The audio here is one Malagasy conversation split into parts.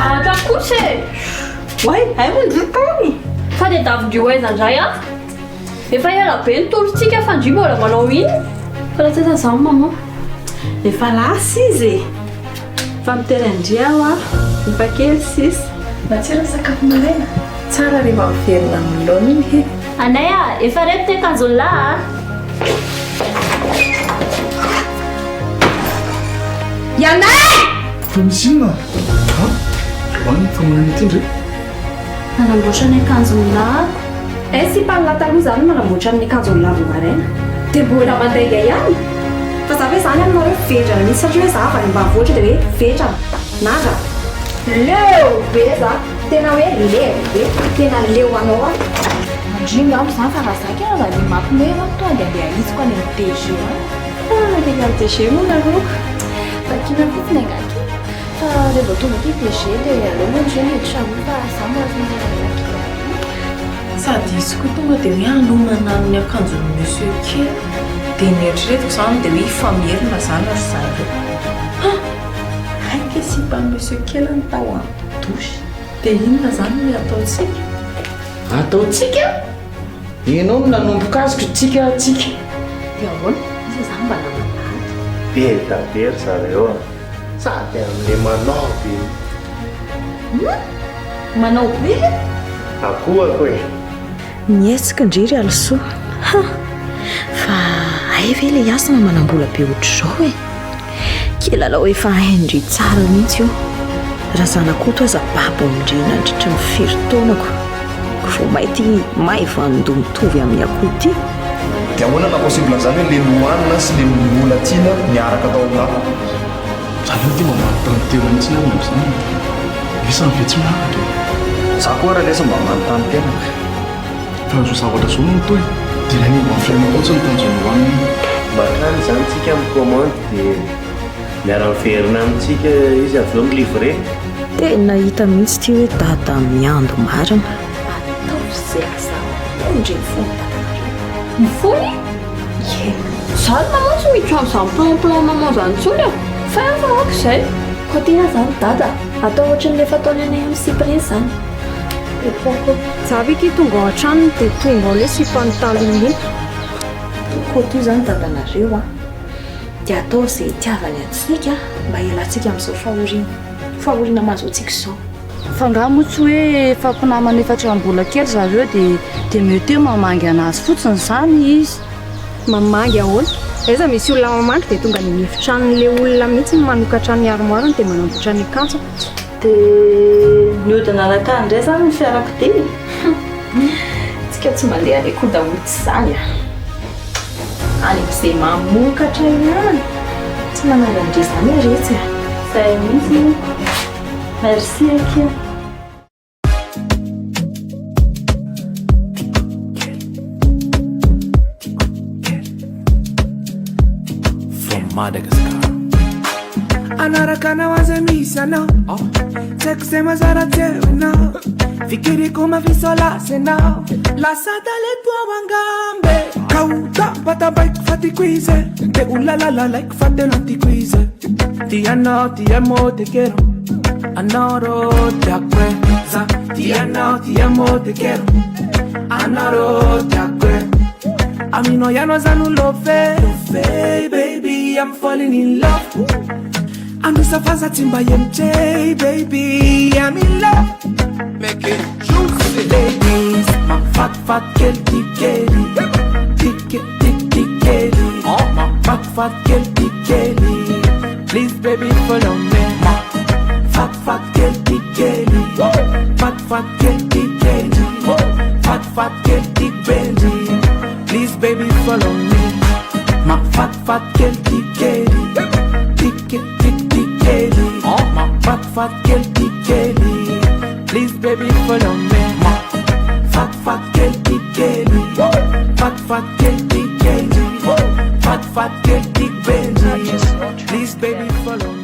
zavatra kosa e! Oay, hay moa ndry tany! Fa dia davin-dry ho aiza indray aho? Efa ela be ny torintsika fa ndry mbola manao inona? Fa lasa aiza izany maman? Efa lasa izy e! Fa mitery an-dry aho a! Efa kely sisa. Matsiro ny sakafo maraina? Tsara rehefa miverina amin'ny laoniny he! Anay a! Efa reto ny akanjon'lah a! Ianay! Fa misy inona? Ha? Hoany fa manana ity ndry. Nanamboatra ny akanjon'lah. Eh sipan'lah taloha zany manamboatra ny akanjon'lah vao maraina. Dia mbola mandainga ihany? Fa za ve zany aminareo vendrana mihitsy satria hoe za avy any ambanivohitra dia hoe vendrana. Nandrana. Leo be za. Tena hoe leo be. Tena leo anao aho. Ndry ngamba izany fa raha za kay aza le mampime ianao tonga dia andeha ahitsiko any amin'ny DG any. Fa akaiky amin'ny DG moa nareo. Vakina fotsiny angaha akia. Fa rehefa tonga aty DG dia aleo moa ndry miditra aloha fa za mbola tsy mahalala akia. Sady izy koa tonga dia hoe hanomana ny akanjon'i Monsieur kely. Dia noeritreretiko izany dia hoe hifamerina izany ry zareo. Ha! Hay kay sipan'i Monsieur kely ny tao an-douche. Dia inona izany no hataontsika? Ataontsika? Ianao no nanomboka azy ko tsika tsika. Dia ahoana? Iza izany mba namana ato? Be da be ry zareo a! Sady amin'le manao be. Hum? Manao be? Akohako e! Nihetsika ndry ry Alisoa. Ha! Fa hay ve le Hasina manambola be ohatr'izao e? Kilalao efa hain-dry tsara mihitsy io. Razanakoto aza babo amin-dry nandritry ny firy taonako. Vao may ty maivan-doha mitovy amin'ny akoho ty. Dia ahoana na possible an'izany hoe le nohanina sy le mbola tiana miaraka tao aminà? Za aloha ity mba manontany tena mihitsy ny amin'izany e! Lisany ve tsy miaraka e? Za koa ary lesy mba manontany tena ka. Fa raha zao zavatra zao no mitohy dia ilay momba ny fiainana koa tsy ny tanjona ho an'ny. Mankany izany tsika mi-commande dia miara-miverina amintsika izy avy eo mi-livrer. Tena hita mihitsy ity hoe dada miando marina. Ataovy ze azahoan-dry ny fony dadanareo. Ny fony? Ie. Za ry maman tsy miditra amin'izany plan plan maman zany intsony e! Fa efa ok izay. Koa tena zany dada, atao ohatran'ny le fataony anay amin'ny sipa ireny zany. Za ve ki tonga ao an-tranony dia tonga ao le sipany taloha iny. Koto io zany dadanareo an! Dia ataovy izay hitiavany antsika mba hialantsika amin'izao fahoriana fahoriana mahazo antsika izao. Fa angaha moa tsy hoe efa mpinamana efa hatramin'ny mbola kely zareo dia dia mety hoe mamangy anazy fotsiny izany izy. Mamangy ahoana? Aiza misy olona mamangy dia tonga any amin'ny efitranon'ilay olona mihitsy no manokatra ny armoire-ny dia manamboatra ny akanjony. Dia nihodina nankany indray izany ny fiarakodia e? Tsika tsy mandeha any Kodahotsy izany a! Any amin'izay mamokatra ihany! Tsy manangan-dry izany ery etsy a! Izay mihitsy moa! Merci akia! From Madagascar. Anaraka anao aza misy anao Tsy haiko izay mazara teo ianao Fikiriko mafisolasy ianao Lasa talento ao angambe Kaota batabaiko fa tiako izy Te ho lalalalaiko fa tena tiako izy Ti anao ti amo te quiero Anao tiako e Za ti anao ti amo te quiero Anao tiako e Aminao ihany za no love Love baby I'm falling in love Anosafaza tsy mba MJ baby I'm in love Make it juicy Ladies Mafatifaty kely ty kely Tike tik tik kely Mafatifaty kely ty kely Please baby follow me Mafatifaty kely ty kely Fatifaty kely ty kely Fatifaty kely ty bendy Please baby follow me Mafatifaty kely ty kely Tike tik tik kely Mafatifaty kely ty kely Please baby follow me Mafatifaty kely ty kely Fatifaty kely ty kely Fatifaty kely ty bendy Please baby follow me.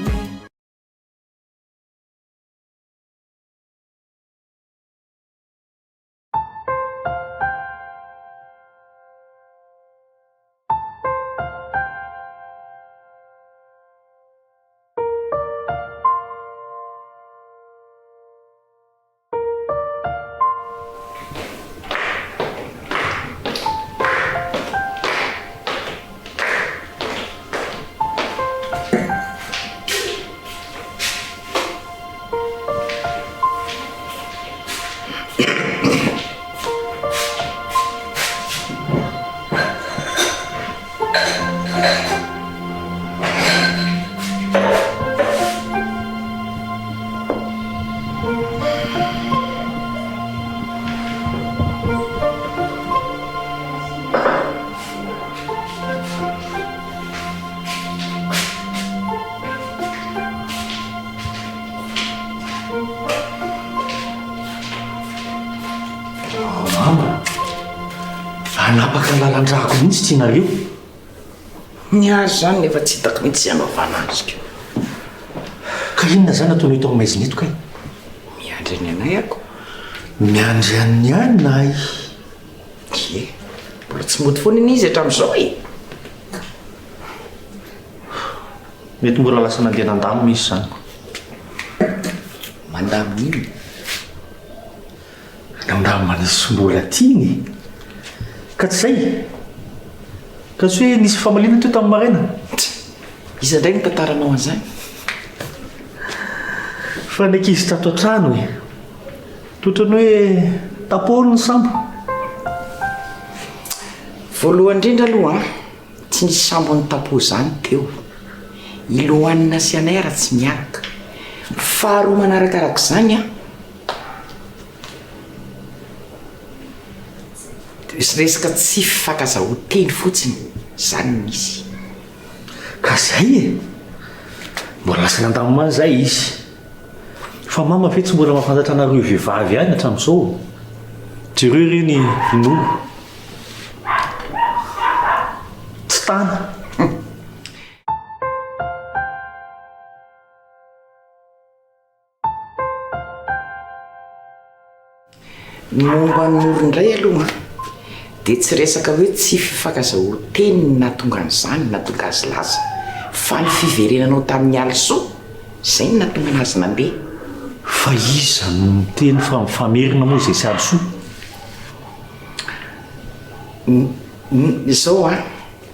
Mama, hanapaka ny lalan-drako mihitsy ity nareo. Ny azy izany nefa tsy hitako mihitsy izay hanaovana azy ko. Ka inona izany ataonao eto amin'ny maizina eto kay? Miandry an'i Anay ako. Miandry an'i Anay? Ie, mbola tsy mody foana anie izy hatramin'izao e! Mety mbola lasa nandeha nandamina izy izany ko. Mandamina inona? Nandamina ny sy mbola tiany e! Ka tsy izay? Ka tsy hoe nisy famaliana teo tamin'ny maraina? Iza indray no nitantaranao an'izany? Fa ny ankizy tato an-trano e! Toa ohatran'ny hoe tapohiny ny sambo. Voalohany indrindra aloha an, tsy nisy sambo nitapoha izany teo. I Lohanina sy anay ary tsy miaraka. Faharoa manarakarak'izany an, Resaka tsy fifankazahoan-teny fotsiny izany no nisy. Ka zay e! Mbola lasa nandamina any zay izy. Fa mama ve tsy mbola mahafantatra anareo vehivavy ihany hatramin'izao? Jereo ireny Noro. Tsy tana. Ny momba an'i Noro indray aloha dia tsy resaka hoe tsy fifankazahoan-teny no nahatonga an'izany, nahatonga azy lasa, fa ny fiverenanao tamin'i Alisoa, izay no nahatonga anazy nandeha. Fa iza no niteny fa mifamerina moa izay sy Alisoa? Izao an,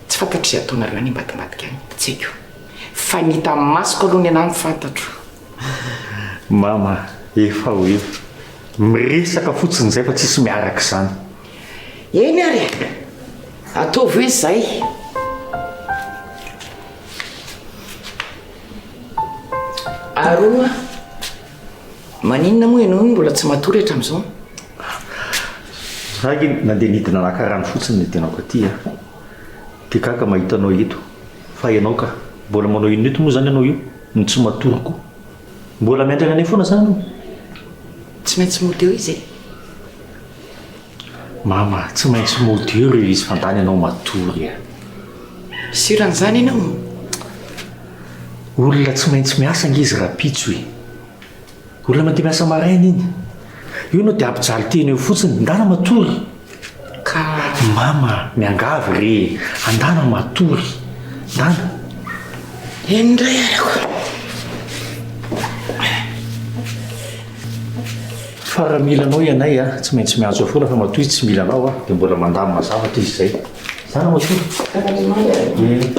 tsy fantatro izay ataonareo any ambadimbadika any, tsy haiko. Fa ny hita amin'ny masoko aloha ny anah no fantatro. Mama, efa ho ela. Miresaka fotsiny izay fa tsisy miaraka izany. Eny ary e! Ataovy hoe izay. Ary hono hoa, maninona moa ianao no mbola tsy matory hatramin'izao? Za ange nandeha nidina naka rano fotsiny nidenako aty a. Dia gaga mahita anao eto. Fa ianao ka. Mbola manao inona eto moa izany ianao io? No tsy matory koa. Mbola miandry anay foana izany ianao? Tsy maintsy mody eo izy e. Mama, tsy maintsy mody eo ireo izy fa ndany ianao matory a. Sûr an'izany ianao? Olona tsy maintsy miasa ange izy rahampitso e. Olona mandeha miasa maraina iny. Io ianao dia hampijaly tena eo fotsiny. Ndana matory. Ka. Mama, miangavy re e. Andana matory. Ndana. Eny indray ary ako. Fa raha mila anao ianay a, tsy maintsy miantso foana fa matoa izy tsy mila anao a, dia mbola mandamina zavatra izy izay. Ndana matory. Eny.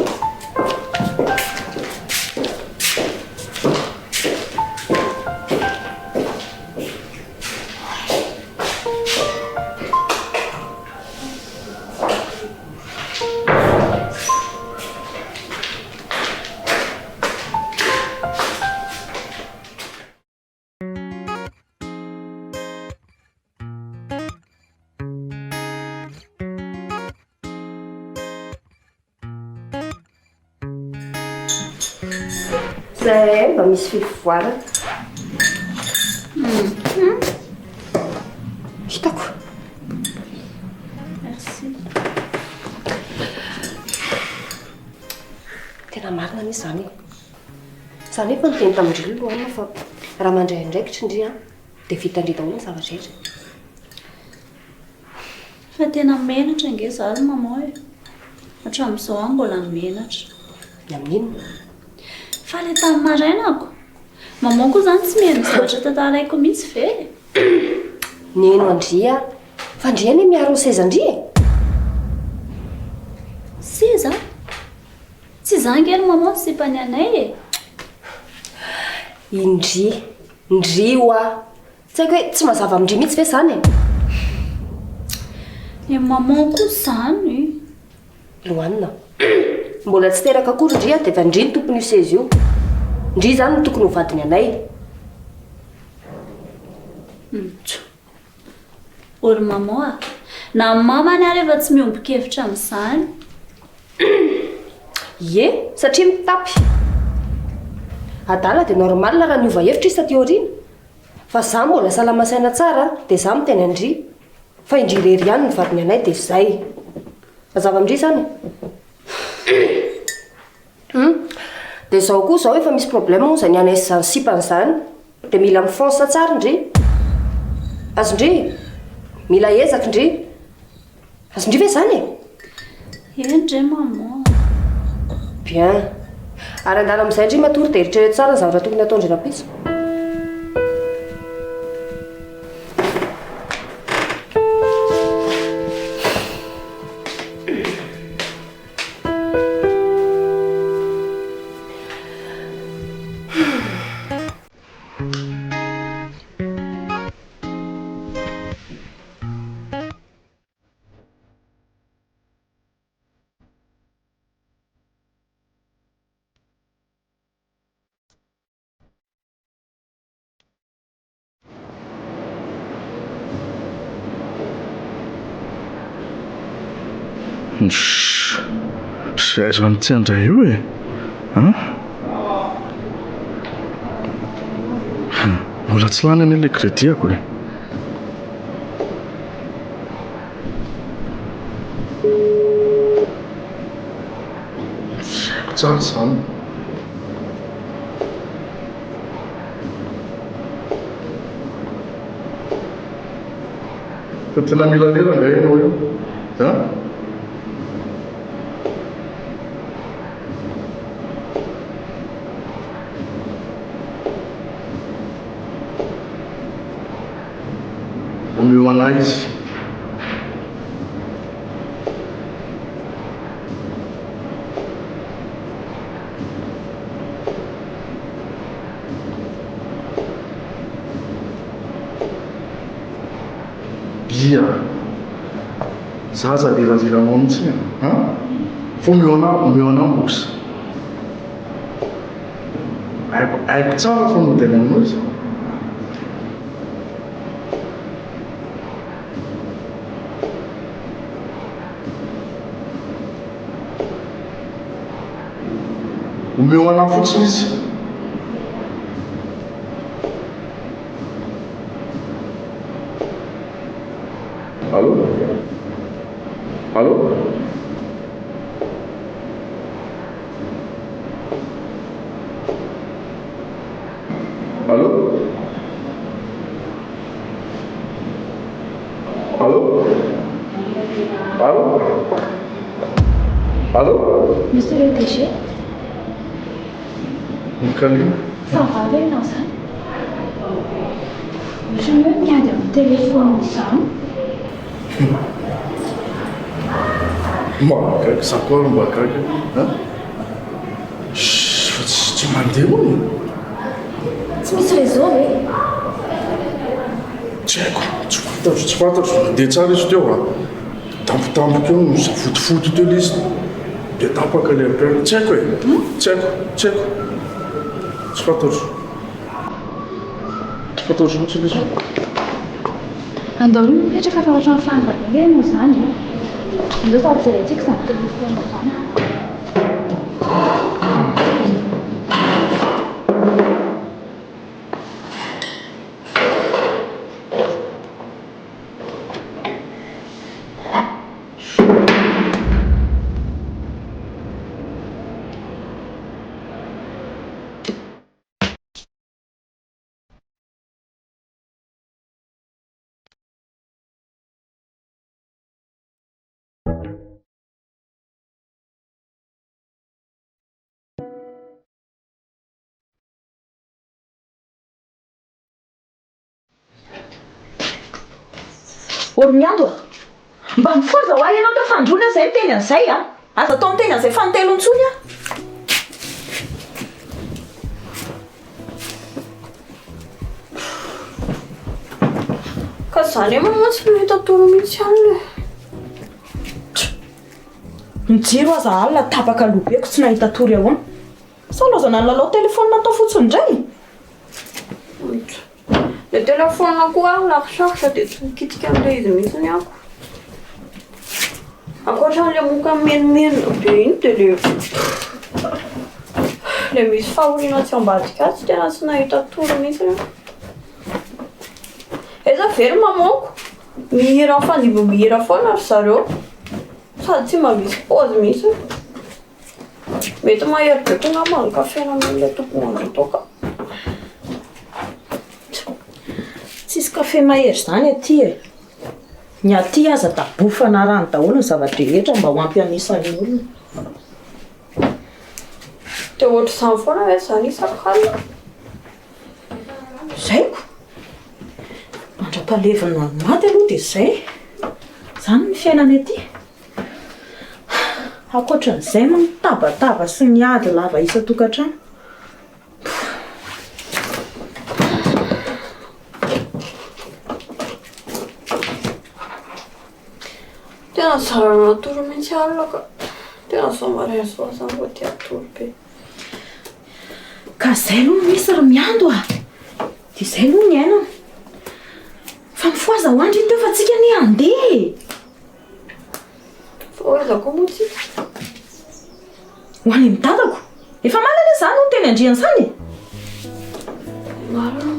Zay mba misy fivoarana. Hitako. Merci. Tena marina anie izany e. Za nefa niteny tamin-dry Loana fa raha mandray andraikitra ndry an, dia vitan-dry daholo ny zava-drehetra. Fa tena menatra ange za ry maman e! Hatramin'izao aho mbola menatra. Ny amin'inona? Fa le tamin'ny marainako? Maman koa zany tsy mihaino ny zavatra tantaraiko mihitsy ve e? Nihaino an-dry aho. Fa ndry anie miaro ny sezan-dry e! Seza? Tsy za ange ry maman no sipan'i anay e! I ndry. Ndry hoa! Tsy haiko hoe tsy mazava amin-dry mihitsy ve izany e? Ny maman koa izany. Lohanina. Mbola tsy teraka akory ndry dia efa ndry no tompon'io seza io. Ndry izany no tokony ho vadiny anay. Ntso. O ry maman a! Na ny mamany ary efa tsy miombon-kevitra amin'izany. Ie, satria mitapy. Adala dia normal raha niova hevitra izy taty aoriana. Fa za mbola salama saina tsara dia za miteny an-dry fa i ndry irery ihany no vadiny anay dia zay. Mazava amin-dry izany? Hum. Dia zao koa zao efa misy problème hozy ny anay sy zany sipany zany. Dia mila mi-fonce tsara ndry. Azon-dry? Mila ezaka ndry. Azon-dry ve zany e? Eny re maman. Bien. Ary andana amin'izay ndry matory dia eritrereto tsara ny zavatra tokony hataon-dry rahampitso. Zay aiza mihitsy indray io e? An? Mbola tsy lany anie ilay crédit-ako e. Tsy haiko tsara izany. Fa tena mila lera angaha ianao io an? Omeo anah izy. Bia, za aza avelavelanao mihitsy e, an! Fa omeo anah, omeo anah mbosa. Haiko, haiko tsara fa mody any aminao izy. Omeo anah fotsiny izy. Allô? Allô? Allô? Allô? Allô? Allô? Monsieur le DG? Michaeline. Ça va ve ianao izany? Ohatran'ny hoe miady amin'ny téléphone izany. Mahagaga, za koa ary mba gaga an! Fa tsy mandeha hono e! Tsy misy réseau ve? Tsy haiko, tsy fantatro, tsy fantatro, nandeha tsara izy teo an! Tampotampoka eo nisafotofoto teo ilay izy dia tapaka ilay appel, tsy haiko e! Tsy haiko, tsy haiko, tsy fantatro, tsy fantatro mihitsy ilay izy. Andao aloha mipetraka fa ohatran'ny fandrika be ange ianao izany e! Andao sady jerentsika izany téléphone izany. Oromiando a! Mba mifohaza hoa ianao teo fandroana izay miteny an'izay a! Aza atao miteny an'izay fanintelony intsony aho. Ka zany hoe maman tsy nahita tory mihitsy alina e. Ny jiro aza alina tapaka aloha be ko tsy nahita tory ahoana? Sa laozana nilalao telephone tao fotsiny indray? Le telephone koa ary la recharge dia tsy mikitika an'ilay izy mihitsy ako. Ankoatran'ilay moka menomenona be iny dia le le misy fahoriana atsy ambadika atsy tena tsy nahita tory mihitsy aho. Aiza ve ry maman-ko? Mihira mifandimby mihira foana ry zareo. Sady tsy mba misy pause mihitsy. Mety mahery be koa angamba ny kafe nomen'ilay tompon'andro tao ka. Tsisy kafe mahery izany aty e. Ny aty aza dabofana rano daholo ny zava-drehetra mba ho ampy anisan'ny olona. Dia ohatr'izany foana ve izany isak'alina? Zaiko! Mandra-pahalevona ny maty aloha dia izay. Izany ny fiainana ety. Ankoatran'izay moa ny tabataba sy ny ady lava isan-tokantrano. Tena zara natory mihitsy alina ka. Tena izao maraina izao aho izany vao te hatory be. Ka izay aloha no misy ry Miando a! Dia izay aloha ny iainana. Fa mifohaza ho andry teo fa tsika anie handeha e! Fa ho aiza koa moa tsika? Ho any amin'ny dadako. Efa omaly anie izaho no niteny an-dry an'izany e! Marina.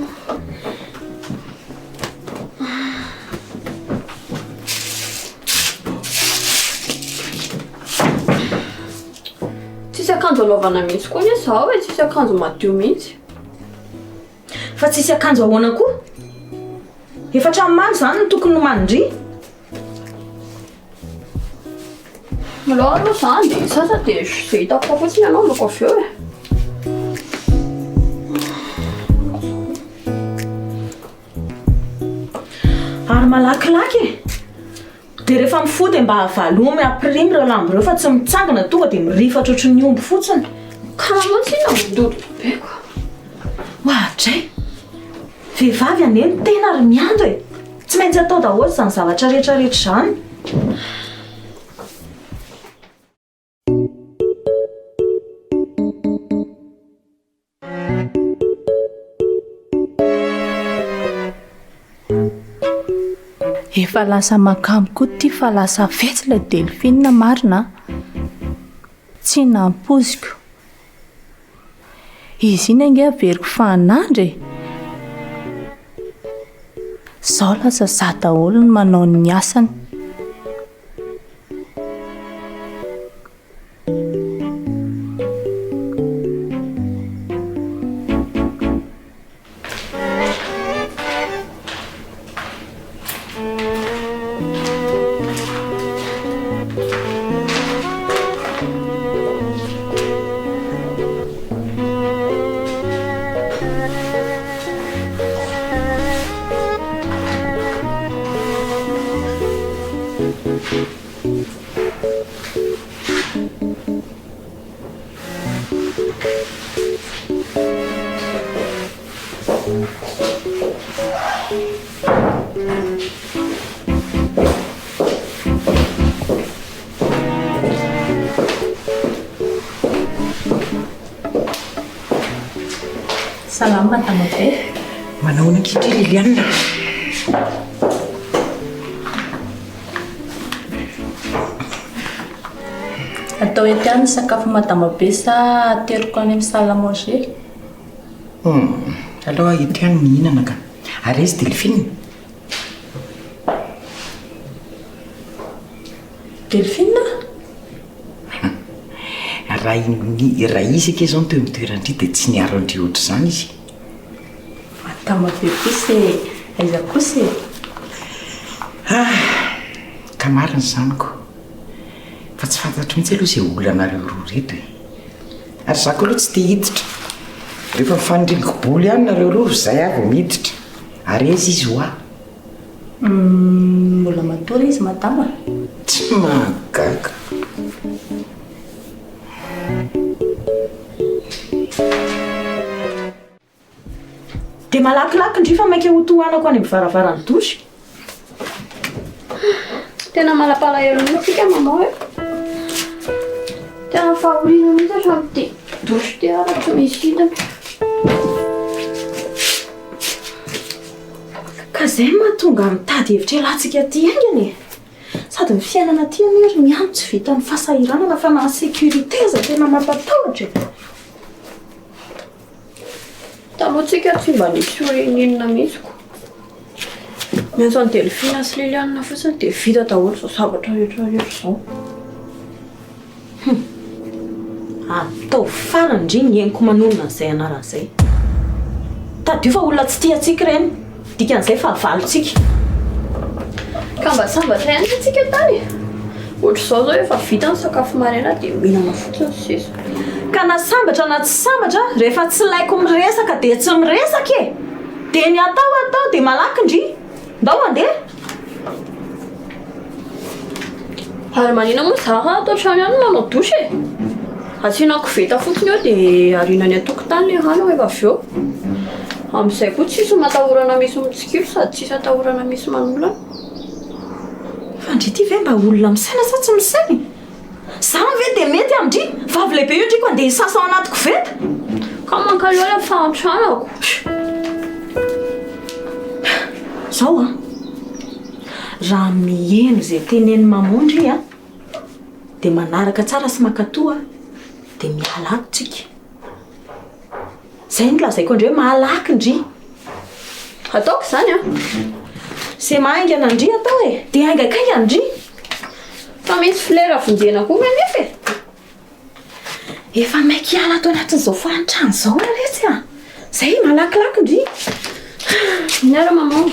Tsisy akanjo anaovana mihitsy koa anie izaho e, tsisy akanjo madio mihitsy. Fa tsisy akanjo ahoana koa? Efa hatramin'ny omaly izany no tokony nomanin-dry. Aleo aloha za andeha hisasa dia izay hitako ao fotsiny anaovako avy eo e. Ary malakilaky e! Dia rehefa mifoha dia mba avalomy ampirimo ireo lamba ireo fa tsy mitsangana tonga dia mirifatra ohatry ny omby fotsiny. Karaha mantsy inona mandodona be ko. Oadray! Vehivavy anie ny tena ry Miando e! Tsy maintsy atao daholo izany zavatra rehetra rehetra izany. Efa lasa makamo koa ity fa lasa fetsy ilay Delphine marina a! Tsy nampoiziko. Izy iny ange averiko fahanandra e! Izao lasa za daholo no manao ny asany. Salama Madama be. Manao ahoana ankehitriny Liliane? Atao eto ihany ny sakafo Madama be sa ateriko any amin'ny salle à manger? Hum, aleo aho eto ihany mihinana ka. Ary aiza Delphine? Delphine? Raha i, raha izy anie izao no teo amin'ny toeran-dry dia tsy niaro an-dry ohatr'izany izy. Madama be kosa e! Aiza kosa e? Ah! Ka marina izany ko! Fa tsy fantatro mihitsy aloha izay olanareo roa ireto e! Ary za koa aloha tsy te hiditra. Rehefa mifanindringo-bolo ihany nareo roa izay aho vao miditra. Ary aiza izy hoa? Humm, mbola matory izy madama. Tsy mahagaga. Dia malakilaky ndry fa maika ho tohanako any amin'ny varavaran'ny douche. Tena malapalahelo mihitsy tsika maman e. Tena fahoriana mihitsy hatramin'ity douche ity ary tsy misy hidina. Ka izay no mahatonga ahy mitady hevitra hialantsika aty haingana e. Sady ny fiainana aty anie ry Miano tsy vitan'ny fahasahiranana fa na insécurité aza tena mampatahotra e. Taloha tsika tsy mba nisy orin'inona mihitsy ko. Miantso an'i Delphine sy Liliane fotsiny dia vita daholo izao zavatra rehetra rehetra izao. Hum. Ataovy farany ndry ny henoko manonona an'izay anarana izay. Tadidio fa olona tsy tia antsika ireny, dikan'izay fahavalontsika. Ka mba sambatra ihany ve tsika tany e? Ohatr'izao izao efa vita ny sakafo maraina dia mihinana fotsiny sisa. Ka na sambatra na tsy sambatra, rehefa tsy laiko miresaka dia tsy miresaka e! Dia ny atao atao dia malaky ndry! Ndao handeha! Ary manina moa za raha ato an-trano ihany no manao douche e? Asiana koveta fotsiny eo dia ariana any an-tokotany ilay rano rehefa avy eo. Amin'izay koa tsisy matahorana misy mitsikilo sady tsisy atahorana misy manolana. Fa ndry ity ve mba olona misaina sa tsy misaina e? Zany ve dia mety amin-dry? Vavy lehibe io ndry ko andeha hisasa ao anaty koveta? Ka mankaleo ilay fahantranako. Zao an! Raha miheno izay tenenin'i maman ndry an, dia manaraka tsara sy mankatò an, dia miala ato tsika. Zay no lazaiko an-dry hoe malaky ndry. Ataoko izany an! Ze mahaingana ndry atao e! Dia haingankaingana ndry! Fa misy fleur vonjena koa ve nefa e? Efa maika hiala ato anatin'izao fahantrana izao aho retsy a! Zay, malakilaky ndry! Miala maman.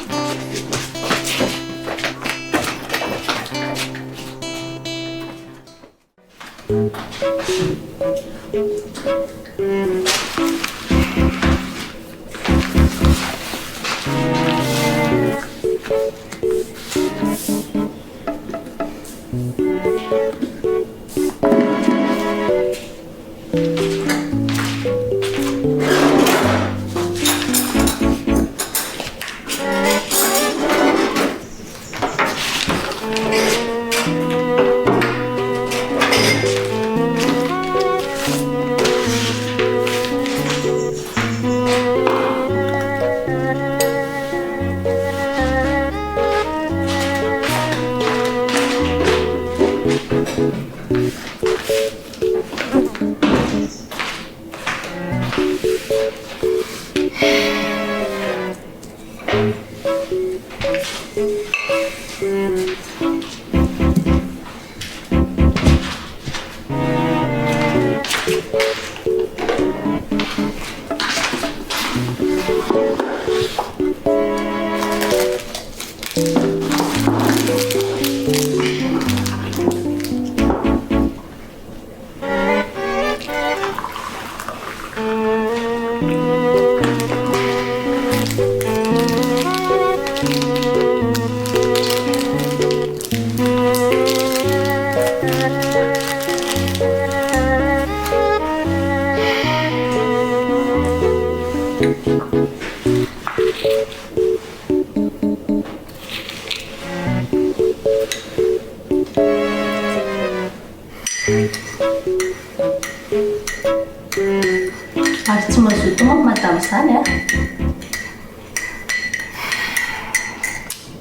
Ary tsy mazoto manko madame izany a!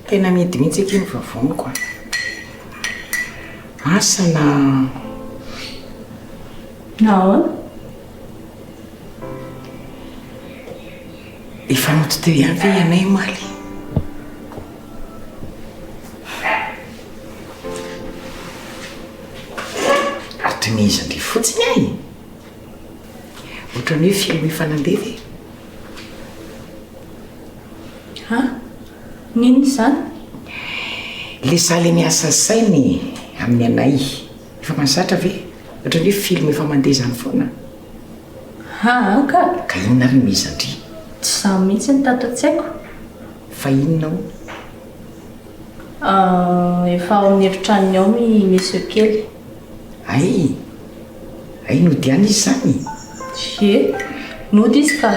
Tena mihidy mihitsy akia ny vavoniko a! Asa na. Na ahoana? Efa nody teo ihany ve ianay omaly? Ary toy ny iza ndry fotsiny ahy e! Ohatran'ny hoe film efa nandeha ve? Ha? N'inona izany? Le za le miasa saina e, amin'ny anay. Efa mahazatra ve? Ohatran'ny hoe film efa mandeha izany foana. Haa ka! Ka inona ary no iza ndry? Tsy izaho mihitsy no tato an-tsaiko. Fa inona hono? Efa ao amin'ny efitranony ao i Monsieur kely. Hay! Hay nody ihany izy izany? Ie, nody izy ka.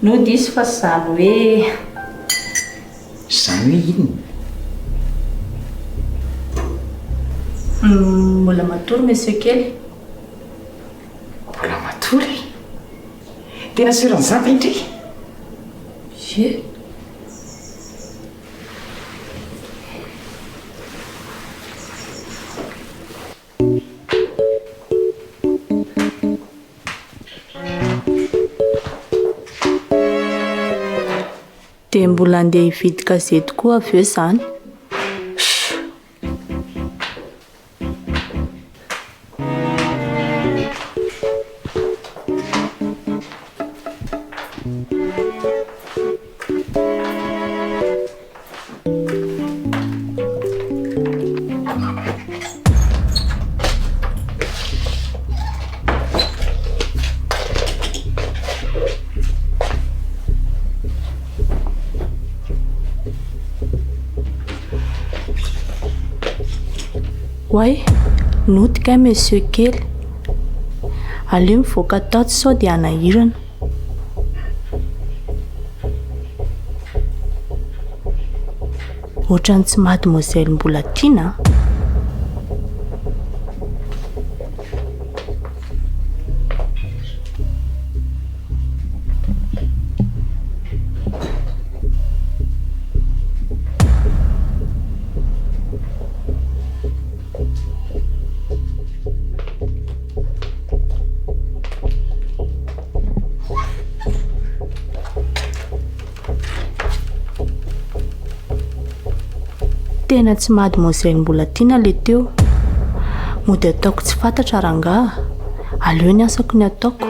Nody izy fa izany hoe. Izany hoe inona? Mbola matory Monsieur kely. Mbola matory e! Tena sûr an'izany ve ndry? Ie. Dia mbola andeha hividy gazety koa avy eo izany. Oay, nody kay monsieur kely. Aleo mivoaka tato sao dia hanahirana. Ohatran'ny tsy mademoiselle mbola tiana an! Tena tsy mademoiselle mbola tiana le teo. Mody ataoko tsy fantatra rangaha. Aleo ny asako ny ataoko.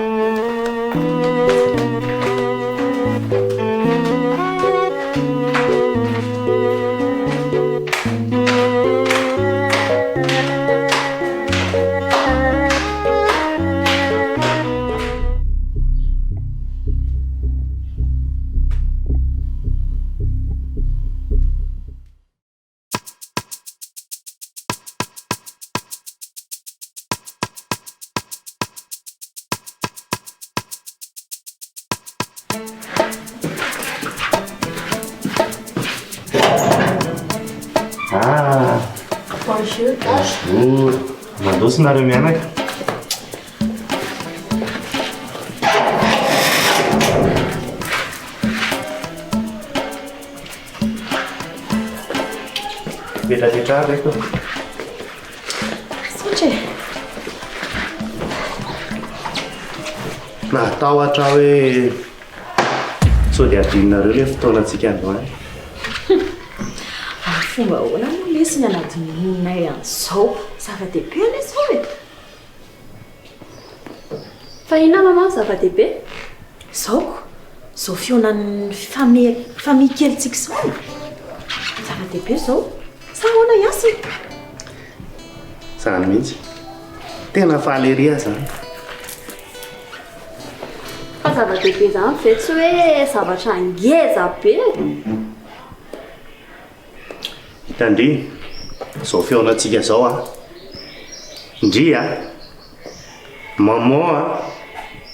Ah. Bonjour. Bonjour. Mandroso nareo mianaka. Mipetrapetraha reto. Misaotra e. Natahotra aho hoe sao dia adinonareo ilay fotoanantsika androany. Amin'ny fomba ahoana moa lesy ny hanadinoanay an'izao zava-dehibe anie izao e? Fa inona maman no zava-dehibe? Izao ko, izao fihaonan'ny famille famille kelintsika izao e! Zava-dehibe izao. Sa ahoana i Hasina? Izany mihitsy. Tena faly ery aho izany. Fa zava-dehibe izany ve tsy hoe zavatra ngeza be e? Hitan-dry izao fihaonantsika izao a! Ndry a! Maman a!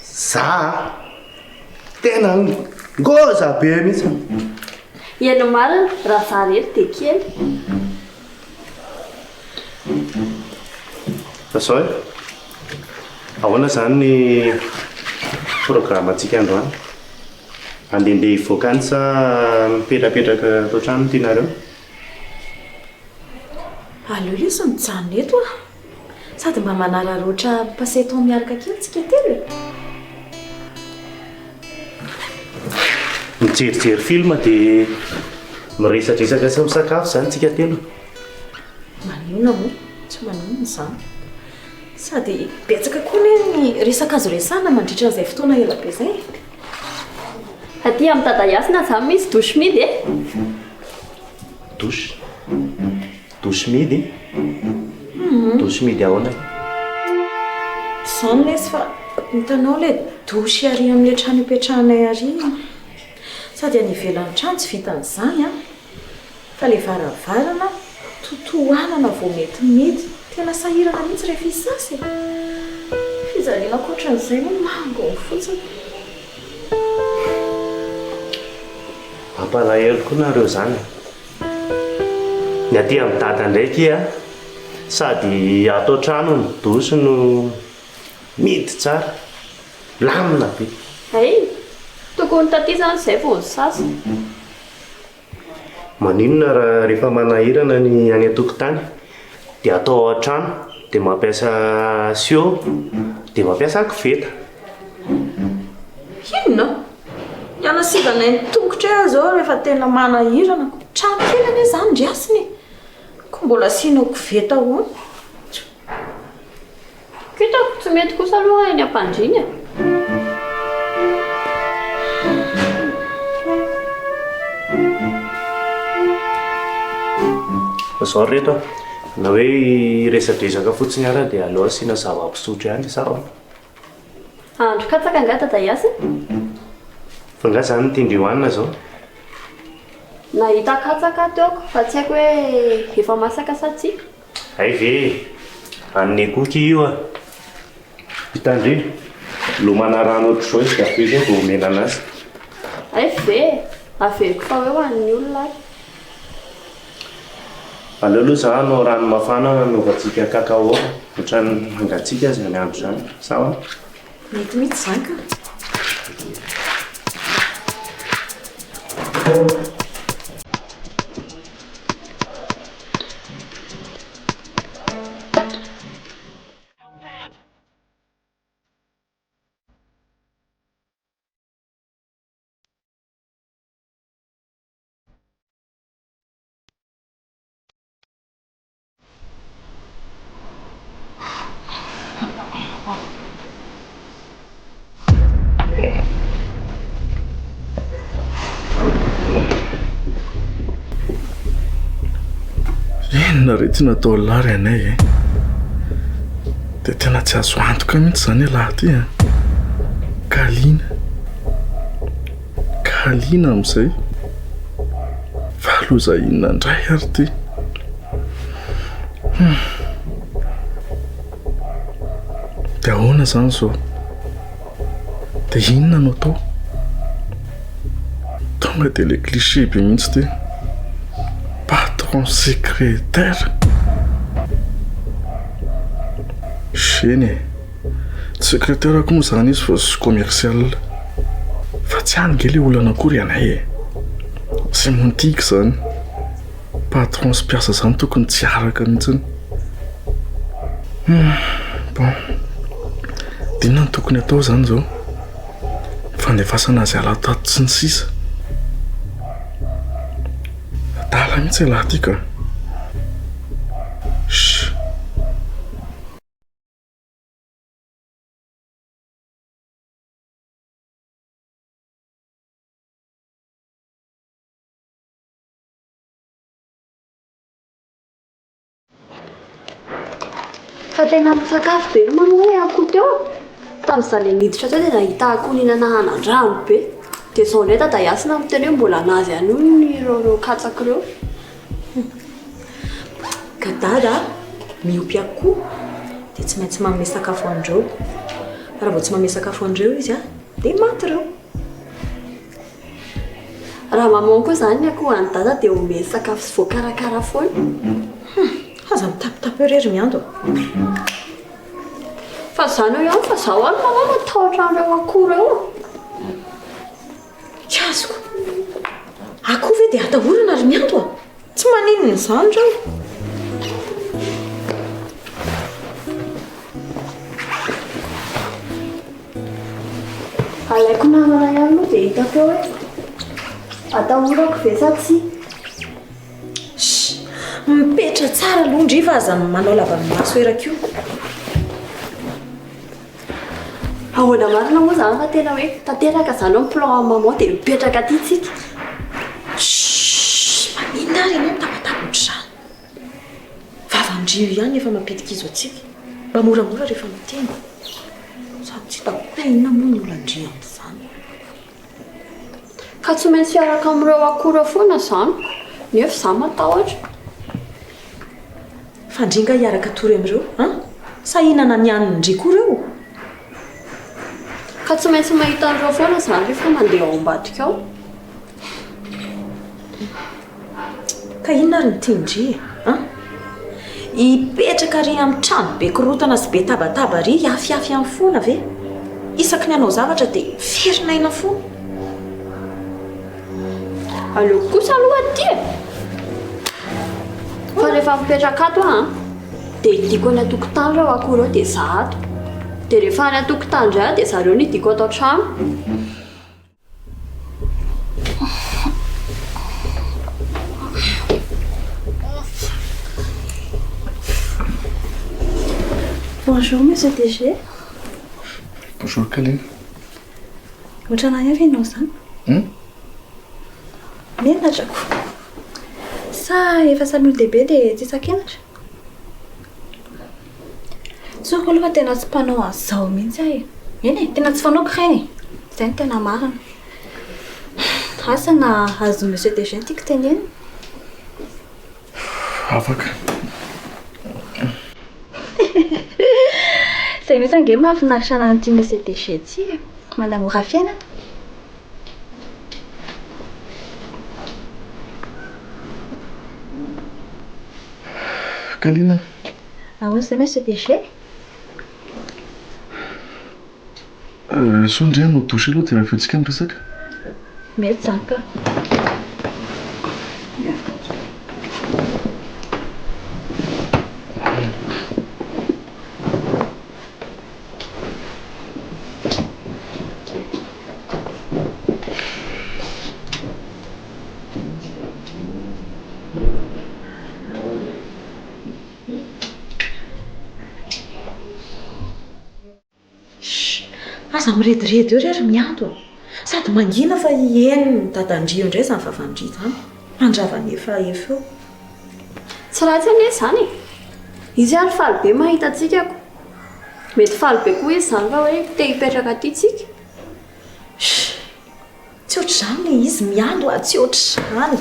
Za a! Tena ngôza be mihitsy! Ianao marina, raha za irery dia kely. Fa zao e! Ahoana izany ny programme-ntsika androany? Handehandeha hivoaka any sa mipetrapetraka ato an-trano no tianareo? Aleo lesy mijanona eto ah! Sady mba manararaotra mi-passer temps miaraka kely tsika telo e! Mijerijery film dia miresadresaka sy misakafo izany tsika telo. Maninona moa? Tsy maninona izany. Sady betsaka koa anie ny resaka azo resahana mandritra an'izay fotoana ela be izay e. Aty amin'ny Dada Hasina izany misy douche midy e! Douche? Douche midy? Douche midy ahoana e? Izany lesy fa hitanao ilay douche ary amin'ilay trano ipetrahanay ary iny. Sady any ivelan'ny trano tsy vitan'izany an! Fa le varavarana totohanana vao mety mihidy, tena sahirana mihitsy rehefa hisasa e! Fijaliana ankoatran'izay moa mangony fotsiny. Mampalahelo koa nareo zany e! Ny aty amin'i dada indray akia a, sady ato an-trano ny douche no mihidy tsara, milamina be. Hay! Tokony taty zany izay vao nisasa. Maninona raha rehefa manahirana ny any an-tokotany dia atao ao an-trano dia mampiasa siô dia mampiasa koveta. Inona? Ny hanasivanay ny tongotray aza izao rehefa tena manahirana. Trano kely anie izany ndry Hasina e! Ko mbola asianao koveta ahoana? Kitako tsy mety kosa aloha eny am-pandriana e. Fa zao ry reto a, na hoe hiresadresaka fotsiny ara dia aleo asiana zava-pisotro ihany sa ahoana? Hahandro katsaka angaha Dada Yas e? Fa angaha zany no tian-dry hohanina zao? Nahita katsaka aho teo fa tsy haiko hoe efa masaka sa tsia. Hay ve e! An'i Koky io a! Hitan-dry, lomana rano ohatr'izao izy dia avy eo izao vao omena an'azy. Hay ve e! Averiko fa hoe ho an'ny olona ary. Aleo aloha za hanao rano mafana hanaovantsika cacao fa ohatran'ny mangatsiaka izany andro izany, sa ahoana? Mety mihitsy izany ka. Inona re ty natao lahy ry anay e? Dia tena tsy azo antoka mihitsy izany ialahy ity an! Kaliana. Kaliana amin'izay. Fa loza inona indray ary ity? Hum. Dia ahoana izany izao? Dia inona no atao? Tonga dia ilay cliché be mihitsy ity. Patron secrétaire. Geny e. Tsy secrétaire ko moa izany izy fa commercial. Fa tsy any nge le olana akory anay e. Sémantique izany. Patron sy mpiasa izany tokony tsy hiaraka mihitsiny. Hum, bon. Dia inona no tokony atao izany izao? Fandefasana azy hiala tato sy ny sisa. Adala mihitsy ialahy ity ka. Shh. Fa tena misakafo be ry mama hoe akoho teo a! Tamin'izaho ilay niditra teo dia nahita akoho nihinana anandrano be. Dia izao indray Dada Hasina miteny hoe mbola an'azy ihany hono ireo ireo katsaka ireo. Ka Dada miompy akoho dia tsy maintsy manome sakafo an'ireo. Fa raha vao tsy manome sakafo an'ireo izy dia maty ireo. Raha maman koa izany ny akoho an'i Dada dia omeny sakafo sy voakarakara foana. Hum, aza mitapitapy eo re ry Miando a. Fa izany eo ihany fa izaho aloha maman matahotra an'ireo akoho ireo a. Tsy azoko. Akoho ve dia atahorana ry Miando a? Tsy maninona izany ireo. Alaiko namana ihany aloha dia hitako eo hoe atahorako ve sa tsia. Shh! Mipetra tsara aloha ndry fa aza manao lava maso erak'io. Ahoana marina moa izany fa tena hoe tanteraka izany ny plan an'i maman dia mipetraka aty tsika. Shh! Maninona ary ianao mitabataba ohatr'izany? Vavan-dry io ihany efa mampidi-kizo antsika. Mba moramora rehefa miteny. Sady tsy hitako hoe inona moa ny olan-dry amin'izany. Ka tsy maintsy hiaraka amin'ireo akora foana izany, nefa izaho matahotra. Fa ndry nga hiaraka hatory amin'ireo an? Sa hihinana ny hanin-dry koa ireo? Ka tsy maintsy mahita an'ireo foana izany rehefa mandeha ao ambadika ao. Ka inona ary no tian-dry e? An? Hipetraka ary amin'ny trano be korontana sy be tabataba ary hiafiafy any foana ve? Isaky ny hanao zavatra dia ferinaina foana. Aleoko kosa aloha aty e! Fa rehefa mipetraka ato aho an, dia hidiako any an-tokotany ireo akoho ireo dia izaho ato. Dia rehefa any an-tokotany indray aho dia zareo no hidiako ato an-trano. Bonjour monsieur DG. Bonjour Kaline. Ohatran'ahy avy ianao izany? Hum? Menatra ko. Sa efa samy olon-dehibe dia tsy isan-kenatra? Tsoriko aloha fa tena tsy mpanao an'izao mihitsy aho e. Eny e, tena tsy fanaoko ireny e. Izay no tena marina. Asa na azon'i monsieur DG ny tiako tenenina. Afaka. Izay mihitsy ange mahafinaritra an'ity monsieur DG ity e. Manamora fiainana. Kalina. Ahoana izay monsieur DG? Sao ndry hanao douche aloha dia avy eo tsika miresaka. Mety izany ka. Shh! Aza mirediredy eo re ry Mianto a! Sady mangina fa hihaino ny dadan-dry eo indray izany vavan-dry izany. Handrava ny efa efa eo. Tsy ratsy anie izany e! Izy ary faly be mahita antsika ko! Mety faly be koa izy izany raha hoe te hipetraka aty tsika. Shh! Tsy ohatr'izany ilay izy Mianto a! Tsy ohatr'izany!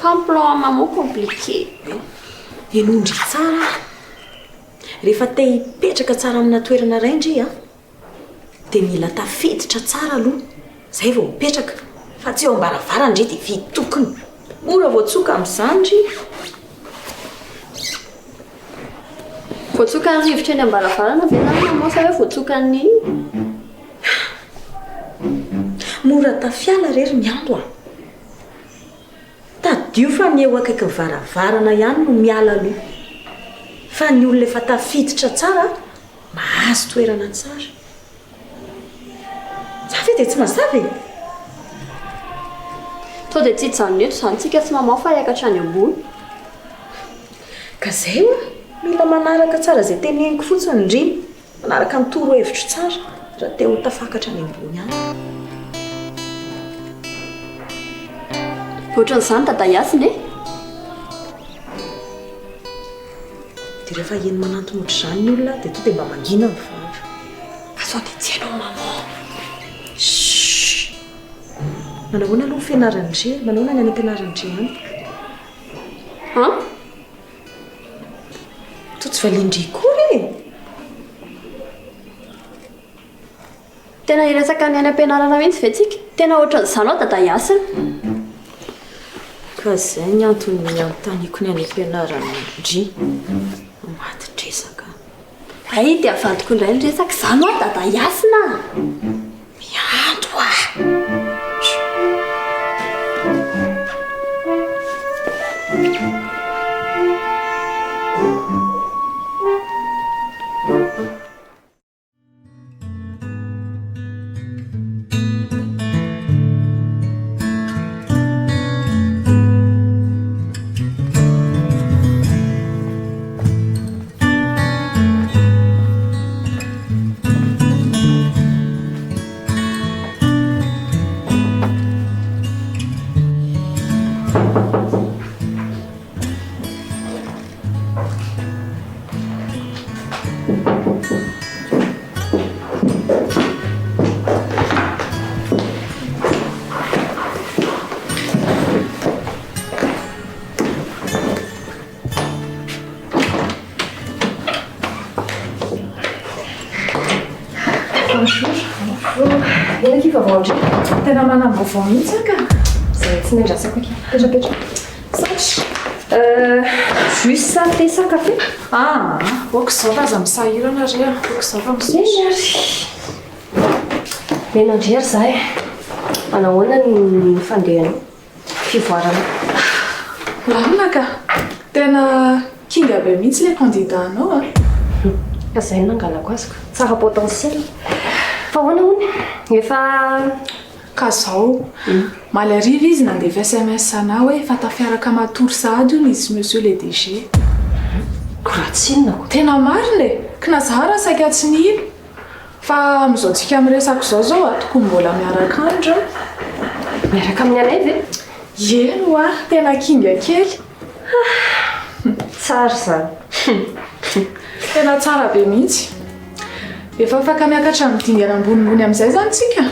Ka ny plan maman compliqué be. Henoin-dry tsara aho. Rehefa te hipetraka tsara amina toerana iray ndry a, dia mila tafiditra tsara aloha zay vao mipetraka fa tsy eo ambaravarana ndry dia vita tokony. Mora voatsoka amin'izany ndry. Voatsokan'ny rivotra eny ambaravarana ve zany maman sa hoe voatsokan'ny inona? Mora tafiala re ry Mianto a! Tadidio fa ny eo akaikin'ny varavarana ihany no miala aloha. Fa ny olona efa tafiditra tsara mahazo toerana tsara. Za ve dia tsy mazava e? Sao dia tsy hijanona eto izany tsika sy maman fa hiakatra any ambony. Ka zay hoa, mila manaraka tsara izay teneniko fotsiny ndry. Manaraka ny toro hevitro tsara raha te ho tafakatra any ambony any. Ohatran'izany Dada Yasina e! Dia rehefa heno manantona ohatr'izany ny olona dia to dia mba mangina ny vava. Fa sao dia tsy hainao maman. Chut! Manahoana aloha ny fianaran-dry e? Manahoana ny any am-pianaran-dry any? An? Toa tsy valian-dry akory e! Tena hiresaka ny any am-pianarana mihitsy ve tsika? Tena ohatran'izany ao Dada Yasina. Ka izay ny antony nanontaniako ny any am-pianarana an-dry. Maty-dresaka. Hay dia avadiko indray ny resaka, izany hoa Dada Yasina a! Mianto a! Bonjour. Bonjour. Eny akia vaovao ndry. Tena manam-baovao mihitsy aho ka. Izay tsy nendrasako akia. Petrapetra. Saotra. Euh, jus sa thé sa café? Ah, ok izao fa aza misahirana re a. Ok izao fa misaotra. Eny ary. Mena ndry ary za e. Manahoana ny fandehanao? Fivoarana. Lalina ka! Tena kinga be mihitsy ilay candidat anao a! Ka izay no nangalako azy ka. Tsara potentiel. Fa ahoana hono? Efa. Ka zao. Omaly hariva izy nandefa sms anah hoe efa tafiaraka matory sahady hono izy sy monsieur le DG. Ko raha tsy inona ko. Tena marina e! Kna za ra saika tsy nino. Fa amin'izao tsika miresaka izao zao a, tokony mbola miaraka any reo. Miaraka amin'ny anay ve? Eny hoa, tena kinga kely. Tsara izany. Tena tsara be mihitsy. Efa afaka miakatra amin'ny dingana ambonimbony amin'izay izany tsika?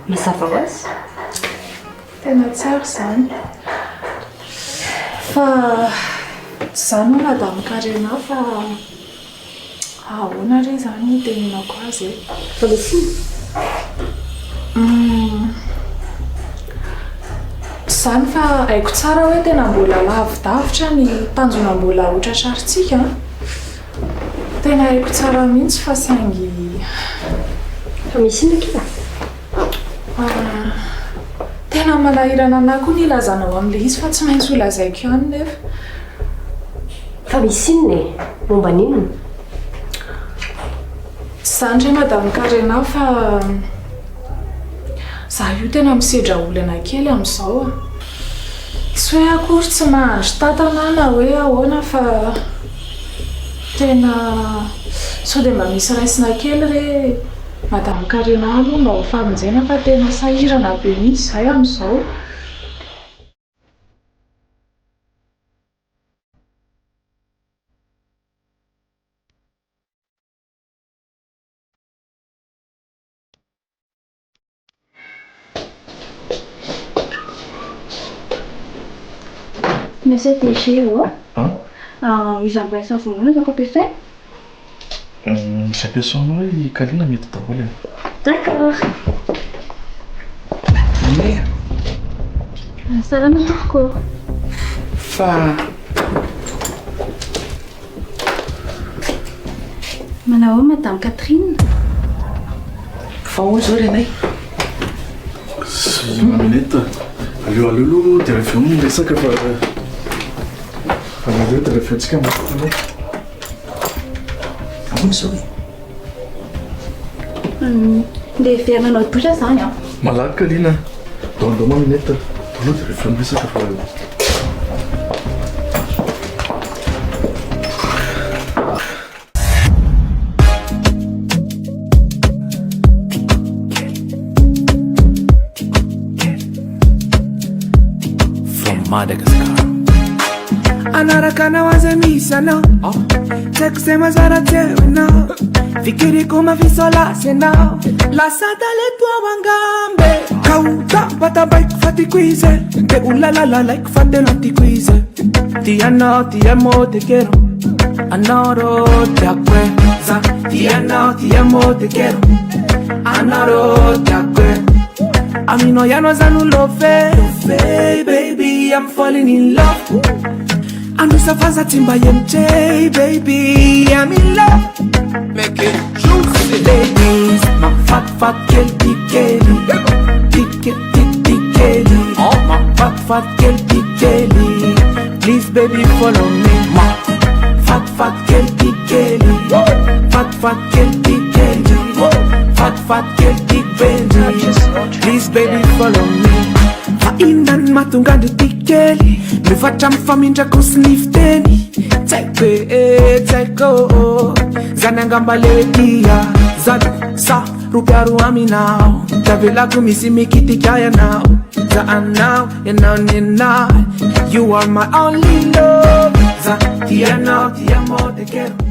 Mazava ho azy. Tena tsara izany. Fa tsy izany ho'a Madame Karena fa ahoana re izany no hitenenako azy e? Fa misy inona? Humm. Tsy izany fa haiko tsara hoe tena mbola lavidavitra ny tanjona mbola hotratrarintsika an. Tena haiko tsara mihitsy fa saingy. Fa misy inona akia? Tena manahirana anah koa ny hilazanao an'ilay izy fa tsy maintsy holazaiko ihany nefa. Fa misy inona e? Momba ny inona? Tsy izany re Madame Karena fa za io tena misedra olana kely amin'izao a. Tsy hoe akory tsy mahandry tatana aho na hoe ahoana fa tena sao dia mba misy raisina kely re Madame Karena aloha mba ho famonjena fa tena sahirana be mihitsy izahay amin'izao. Monsieur DG ô! An? Iza mba isan'ny voalohany azoko ampiasaina? Izay ampiasainao i Kalina mety daholo e. D'accord. Nea. Salama tompoko ô. Fa. Manao ahoana Madame Catherine? Fa ahoana izao ry anay? Sy Maminette, aleo aleo aloha dia avy eo miresaka fa fa aleo dia avy eo tsika miresaka aloha. Ahoana izao e? Ndeha hiverina hanao douche aho izany an. Malaky Kalina a! Ndao ndao Maminette, ndao aloha dia avy eo miresaka fa. From Madagascar. Anaraka anao aza misy anao Tsy haiko izay mazara teo ianao Fikiriko mafisolasy ianao Lasa talento ao angambe Ka ho tampatampaiko fa tiako izy Dia ho lalalalaiko fa tena tiako izy Tianao ti amo te quiero Anoro te acuerdas Tianao ti amo te quiero Anoro te acuerdas Amino ya no zanu love Baby I'm falling in love Androsa faza tsy mba MJ Baby I'm in love Make it juicy Ladies Mafatifaty kely ty kely Ty kely ty ty kely Mafatifaty kely ty kely Please baby follow me Mafatifaty kely ty kely Fatifaty kely ty kely Fatifaty kely ty baby Please baby follow me Fa inona no mahatonga an-dry ty kely Mivatra amin'ny famindrako sy ny fiteny Tsy haiko e, tsy haiko ô Zany angamba le hoe tia Zany sa ropiaro aminao Tsy avelako misy mikitika ianao Za anao, ianao nenahy You are my only love Za tia anao, ti amo, te quiero.